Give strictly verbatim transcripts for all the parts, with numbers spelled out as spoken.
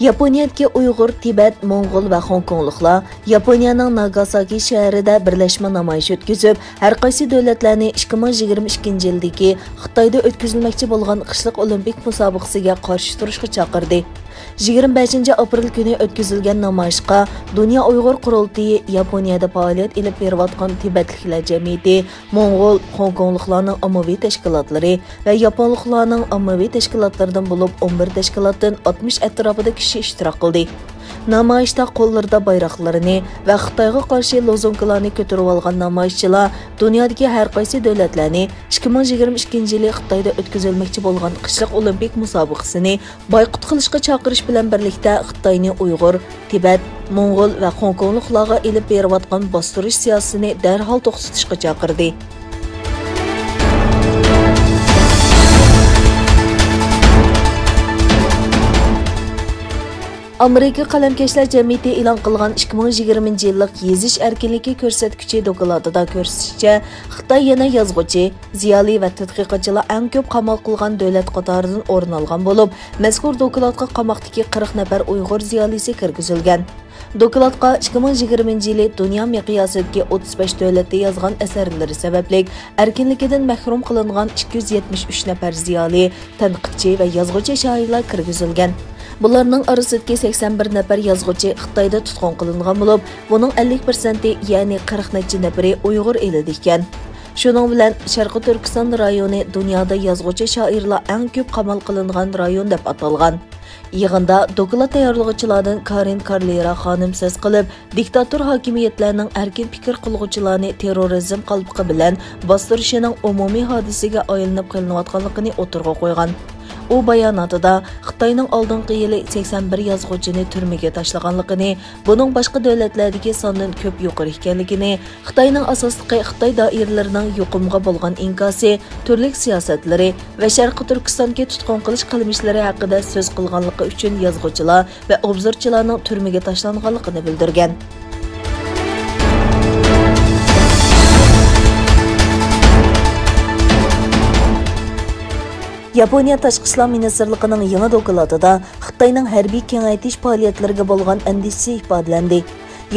ياپونىيەدىكى ئۇيغۇر، تىبەت، موڭغۇل ۋە خوڭكوڭلۇقلار ياپونىيەنىڭ ناگاساكى شەھىرىدە بىرلەشمە نامايىش ئۆتكۈزۈپ، ھەر قايسى دۆلەتلەرنى ئىككى مىڭ يىگىرمە ئىككىنچى يىلدىكى خىتايدا ئۆتكۈزۈلمەكچى بولغان قىشلىق ئولىمپىك مۇسابىقىسىگە قارشى تۇرۇشقا چاقىردى. يىگىرمە بەشىنچى ئاپرېل كۈنى ئۆتكۈزۈلگەن نامايىشقا دۇنيا ئۇيغۇر قۇرۇلتىيى، ياپونىيەدە پائالىيەت ئېلىپ بېرىۋاتقان تىبەتلىكلەر جەمئىيىتى، موڭغۇل، خوڭكوڭلۇقلارنىڭ ئاممىۋى تەشكىلاتلىرى ۋە ياپونلۇقلارنىڭ ئاممىۋى تەشكىلاتلىرىدىن بولۇپ ئون بىر تەشكىلاتتىن ئاتمىش ئەتراپىدا كىشى ئىشتىراك قىلدى. نامايىشتا قوللىرىدا بايراقلىرىنى ۋە خىتايغا قارشى لوزۇنكىلارنى كۆتۈرۈۋالغان نامايىشچىلار دۇنيادىكى ھەر قايسى دۆلەتلەرنى ئىككى مىڭ يىگىرمە ئىككىنچى يىلى خىتايدا ئۆتكۈزۈلمەكچى بولغان قىشلىق ئولىمپىك مۇسابىقىسىنى بايقۇت قىلىشقا چاقىرىش بىلەن بىرلىكتە، خىتاينى ئۇيغۇر، تىبەت، موڭغۇل ۋە خوڭكوڭلۇقلارغا ئېلىپ بېرىۋاتقان باستۇرۇش سىياسىتىنى دەرھال توختىتىشقا چاقىردى. ئامېرىكا قەلەمكەشلەر جەمئىيىتى ئېلان قىلغان ئىككى مىڭ يىگىرمىنچى يىللىق يېزىش ئەركىنلىكى كۆرسەتكۈچى دوكلاتىدا كۆرسىتىشىچە، خىتاي يەنە يازغۇچى، زىيالىي ۋە تەتقىقاتچىلار ئەڭ كۆپ قامال قىلغان دۆلەت قاتارىدىن ئورۇن ئالغان بولۇپ، مەزكۇر دوكلاتقا قاماقتىكى قىرىق نەپەر ئۇيغۇر زىيالىيسى كىرگۈزۈلگەن. دوكلاتقا ئىككى مىڭ يىگىرمىنچى يىلى دۇنيا مىقياسىدىكى ئوتتۇز بەش دۆلەتتە يازغان ئەسەرلىرى سەۋەبلىك ئەركىنلىكىدىن مەھرۇم قىلىنغان ئىككى يۈز يەتمىش ئۈچ نەپەر زىيالىي، تەنقىدچى ۋە يازغۇچى شائىرلار كىرگۈزۈلگەن. بۇلارنىڭ ئارىسىدىكى سەكسەن بىر نەپەر يازغۇچى خىتايدا تۇتقۇن قىلىنغان بولۇپ، بۇنىڭ ئەللىك پىرسەنتى، يەنى قىرىق نەچچە نەپىرى ئۇيغۇر ئېلىدىكەن. شۇنىڭ بىلەن شەرقىي تۈركىستان رايونى دۇنيادا يازغۇچى شائىرلار ئەڭ كۆپ قامال قىلىنغان رايون دەپ ئاتالغان. يىغىندا دوكلات تەييارلىغۇچىلاردىن كارىن كارلېرا خانىم سۆز قىلىپ، دىكتاتور ھاكىمىيەتلەرنىڭ ئەركىن پىكىر قىلغۇچىلارنى تېررورىزم قالپىقى بىلەن باستۇرۇشىنىڭ ئومۇمىي ھادىسىگە ئايلىنىپ قېلىنىۋاتقانلىقىنى ئوتتۇرىغا قويغان. ئۇ باياناتىدا خىتاينىڭ ئالدىنقى يىلى سەكسەن بىر يازغۇچىنى تۈرمىگە تاشلىغانلىقىنى، بۇنىڭ باشقا دۆلەتلەردىكى ساندىن كۆپ يۇقىرى ئىكەنلىكىنى، خىتاينىڭ ئاساسلىقى خىتاي دائىرىلىرىنىڭ يۇقۇمغا بولغان ئىنكاسى، تۈرلۈك سىياسەتلىرى ۋە شەرقىي تۈركىستاندىكى تۇتقۇن قىلىش قىلمىشلىرى ھەققىدە سۆز قىلغانلىقى ئۈچۈن يازغۇچىلار ۋە ئوبزورچىلارنىڭ تۈرمىگە تاشلانغانلىقىنى بىلدۈرگەن. ياپونىيە تاشقى ئىشلار مىنىستىرلىقىنىڭ يېڭى دوكلاتىدا خىتاينىڭ ھەربىي كېڭەيتىش پائالىيەتلىرىگە بولغان ئەندىشىسى ئىپادىلەندى.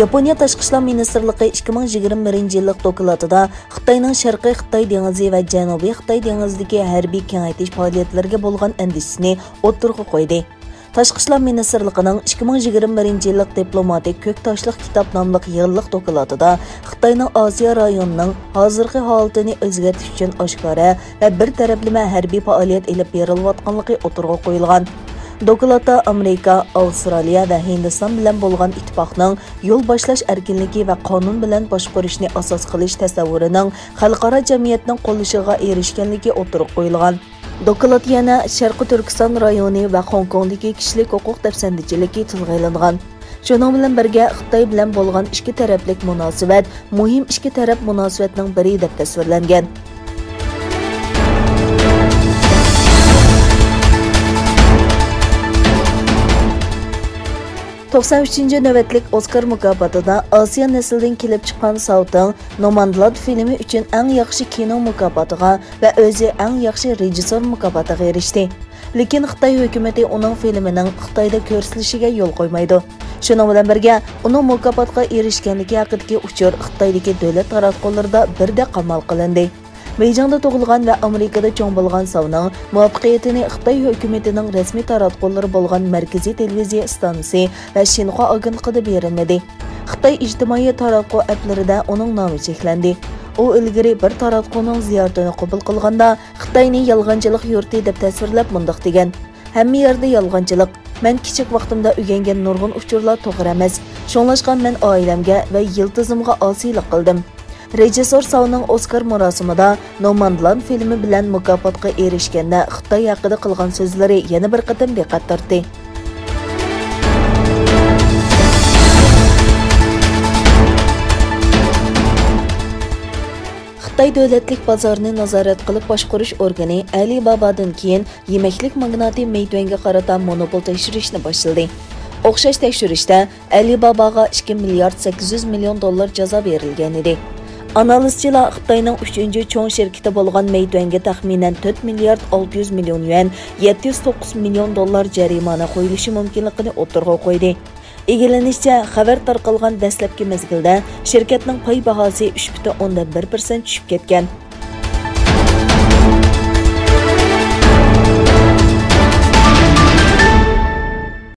ياپونىيە تاشقى ئىشلار مىنىستىرلىقى ئىككى مىڭ يىگىرمە بىرىنچى يىللىق دوكلاتىدا خىتاينىڭ شەرقىي خىتاي دېڭىزى ۋە جەنۇبىي خىتاي دېڭىزىدىكى ھەربىي كېڭەيتىش پائالىيەتلىرىگە بولغان ئەندىشىسىنى ئوتتۇرىغا قويدى. تاشقى ئىشلار مىنىستىرلىقىنىڭ ئىككى مىڭ يىگىرمە بىرىنچى يىللىق دىپلوماتىك كۆك تاشلىق كىتاب ناملىق يىللىق دوكلاتىدا خىتاينىڭ ئاسىيا رايونىنىڭ ھازىرقى ھالىتىنى ئۆزگەرتىش ئۈچۈن ئاشكارا ۋە بىر تەرەپلىمە ھەربىي پائالىيەت ئېلىپ بېرىلىۋاتقانلىقى ئوتتۇرىغا قويۇلغان. دوكلاتتا ئامېرىكا، ئاۋسترالىيە ۋە ھىندىستان بىلەن بولغان ئىتتىپاقنىڭ يول باشلاش ئەركىنلىكى ۋە قانۇن بىلەن باشقۇرۇشنى ئاساس قىلىش تەسەۋۋۇرىنىڭ خەلقئارا جەمئىيەتنىڭ قوللىشىغا ئېرىشكەنلىكى ئوتتۇرىغا قويۇلغان. دوكلات يەنە شەرقىي تۈركىستان رايونى ۋە خوڭكوڭدىكى كىشىلىك ھوقۇق دەپسەندىچىلىكى تىلغا ئېلىنغان. شۇنىڭ بىلەن بىرگە، خىتاي بىلەن بولغان ئىككى تەرەپلىك مۇناسىۋەت مۇھىم ئىككى تەرەپ مۇناسىۋەتنىڭ بىرى دەپ تەسۋىرلەنگەن. توقسان ئۈچىنچى نۆۋەتلىك ئوسكار مۇكاپاتىدا ئاسىيا نەسلىدىن كېلىپ چىققان ساۋتىڭ نومادلاند فىلىمى ئۈچۈن ئەڭ ياخشى كىنو مۇكاپاتىغا ۋە ئۆزى ئەڭ ياخشى رېژىسسور مۇكاپاتىغا ئېرىشتى. لېكىن خىتاي ھۆكۈمىتى ئۇنىڭ فىلىمىنىڭ خىتايدا كۆرسىتىلىشىگە يول قويمايدۇ. شۇنىڭ بىلەن بىرگە، ئۇنىڭ مۇكاپاتقا ئېرىشكەنلىكى ھەققىدىكى ئۇچۇر خىتايدىكى دۆلەت تاراتقۇلىرىدا بىردەك قامال قىلىندى. بېيجىڭدا تۇغۇلغان ۋە ئامېرىكىدا چوڭ بولغان ساۋنىڭ مۇۋەپپەقىيىتىنى خىتاي ھۆكۈمىتىنىڭ رەسمىي تاراتقۇلىرى بولغان مەركىزىي تېلېۋىزىيە ئىستانسىسى ۋە شىنخۇا ئاگېنتلىقىدا بېرىلمىدى. خىتاي ئىجتىمائىي تاراتقۇ ئەپلىرىدە ئۇنىڭ نامى چەكلەندى. ئۇ ئىلگىرى بىر تاراتقۇنىڭ زىيارىتىنى قوبۇل قىلغاندا، خىتاينى يالغانچىلىق يۇرتى دەپ تەسۋىرلەپ مۇنداق دېگەن: «ھەممە يەردە يالغانچىلىق. مەن كىچىك ۋاقتىمدا ئۆگەنگەن نۇرغۇن ئۇچۇرلار توغرا ئەمەس. شۇڭلاشقا مەن ئائىلەمگە ۋە يىلتىزىمغا ئاسىيلىق قىلدىم.» رېژىسسور ساۋنىڭ ئوسكار مۇراسىمىدا نومادلاند فىلىمى بىلەن مۇكاپاتقا ئېرىشكەندە خىتاي ھەققىدە قىلغان سۆزلىرى يەنە بىر قېتىم دىققەت تارتتى. خىتاي دۆلەتلىك بازارنى نازارەت قىلىپ باشقۇرۇش ئورگىنى ئەلى بابادىن كېيىن يېمەكلىك ماگناتى مېيتۈەنگە قارىتا مونوپول تەكشۈرۈشنى باشلىدى. ئوخشاش تەكشۈرۈشتە ئەلى باباغا ئىككى مىليارد سەككىز يۈز مىليون دوللار جازا بېرىلگەنىدى. ئانالىزچىلار خىتاينىڭ ئۈچىنچى چوڭ شىركىتى بولغان مەيتۈەنگە تەخمىنەن تۆت مىليارد ئالتە يۈز مىليون يۈەن، يەتتە يۈز توققۇز مىليون دوللار جەرىمانە قويۇلۇشى مۇمكىنلىكىنى ئوتتۇرىغا قويدى. ئىگىلىنىشىچە، خەۋەر تارقالغان دەسلەپكى مەزگىلدە شىركەتنىڭ پاي باھاسى ئۈچ پۈتۈن ئوندىن بىر پىرسەنت چۈشۈپ كەتكەن.